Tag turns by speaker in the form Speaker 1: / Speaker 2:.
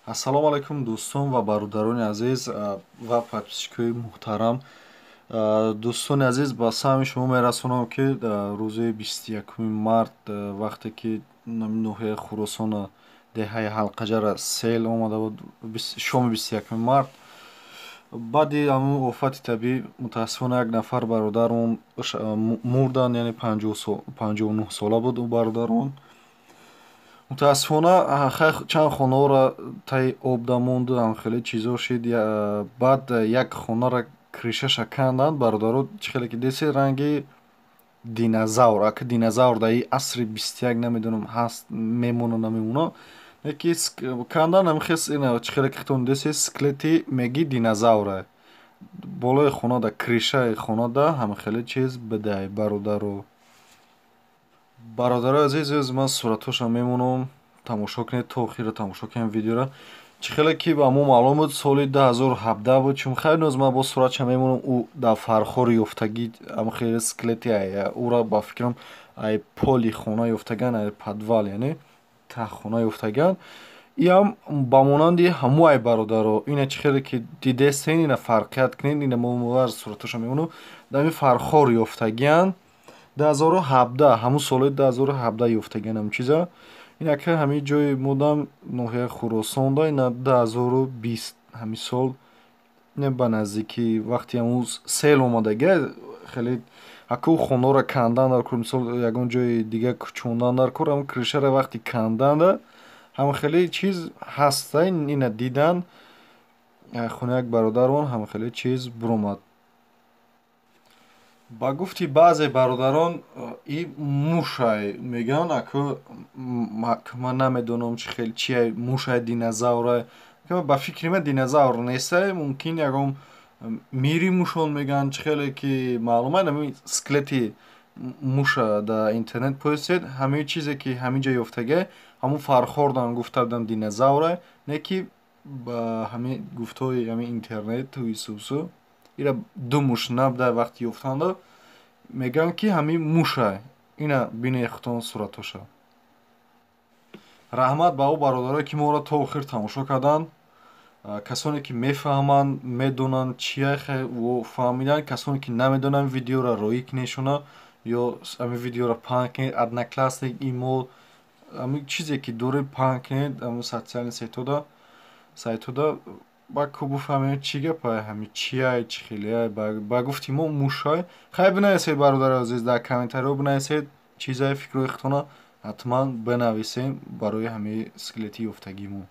Speaker 1: Ассалому алайкум, дӯстон ва бародарони азиз ва подписчикои муҳтарам. Дӯстони азиз, ба самъи шумо мерасонам, ки рӯзи 21 март, вақте ки ноҳияи Хуросона, деҳаи Ҳалқаҷара сел омада буд, шоми 21 март, баъди ҳамун офати табиӣ, мутаассифона, як нафар бародармон мурданд, яъне 59 сола буд ӯ бародармон. Мутаассифона, чанд хонаҳоро таи об дамонду, ҳамхеле чизо шид. Баъд як хонаро крышаша канданд, бародаро. Чӣ хеле ки дидед, ранги динозавр. Ака, динозавр дар и асри 21 намедонам ҳаст, мемона, намемона, леки кандан ҳамихес. Чӣ хеле ки худтон дидед, скелети меги динозавра болои хонада, крышаи хонада ҳамихеле чиз бидай. Бародаро, бародарои азиз, ӯз ман суратҳошам мемонам, тамошо кунед, то охира тамошо кунем видеоро. Чӣ хеле ки ба мо маълум буд, соли 2017 буд, чун хайр, ноз ман боз суратша мемонам. Ӯ дар Фархор ёфтагӣ ҳамхеле скелети ӯра, ба фикрам, ай поли хона ёфтаган, ай подвал, яъне таҳхона ёфтаган. Иам ба монанди ҳамуай, бародаро. Ина чӣ хеле ки дидестен, ина фарқият кунед. Ина мо суратҳоша мемонам, дар ҳамин Фархор ёфтагиан, 2017, ҳамун солҳои 2017 ёфтагиан ҳамин чиза. Инака ҳамин ҷои модам, ноҳияи Хуросонда, ина 2020, ҳамин сол, ина ба наздикӣ, вақти ҳамун сел омадагия, хеле ҳаку хонаҳоро кандан дар кор, мисол, ягон ҷои дига кӯчондан дар кор. Ҳамун крышаро вақти канданда ҳама хеле чиз ҳаста. Ина дидан, хонаи як бародармон ҳама хеле чиз буромад. Ба гуфти баъзе бародарон, и мушай мегӯянд. Аку ман намедонам, чӣ хел чия, мушай, динозавра. Ба фикри ман, динозавр нестай, мумкин ягон мири мушон мегӯянд. Чӣ хеле ки маълум, ҳамин скелети муша дар интернет поисед, ҳамин чизе ки ҳамин ҷо ёфтагиа, ҳамун Фархордам гуфта будам динозавра, не ки ба ҳамин гуфтҳои ҳамин интернет туисусу ира ду муш набуда. Вақти ёфтанда мегӯянд, ки ҳамин муша. Ина бинед худтон суратҳоша. Раҳмат ба ӯ бародарое, ки моро то охир тамошо карданд. Касоне ки мефаҳманд, медонанд чия, фаҳмиданд. Касоне ки намедонанд, видеоро роӣ кунедшона ё ҳамин видеоро паҳн кунед, Одноклассник, имо, ҳамин чизе ки доред, паҳн кунед ҳамин социальный сетьҳода, сайтҳода, ба ку буфаҳмем, чӣ гапай, ҳамин чияй, чӣ хелеай. Ба гуфти мо, мушай. Хайр, бинависед, бародари азиз, дар комментариҳо бинависед чизаи, фикрҳои худтона ҳатман бинависем барои ҳамин скелети ёфтагимо.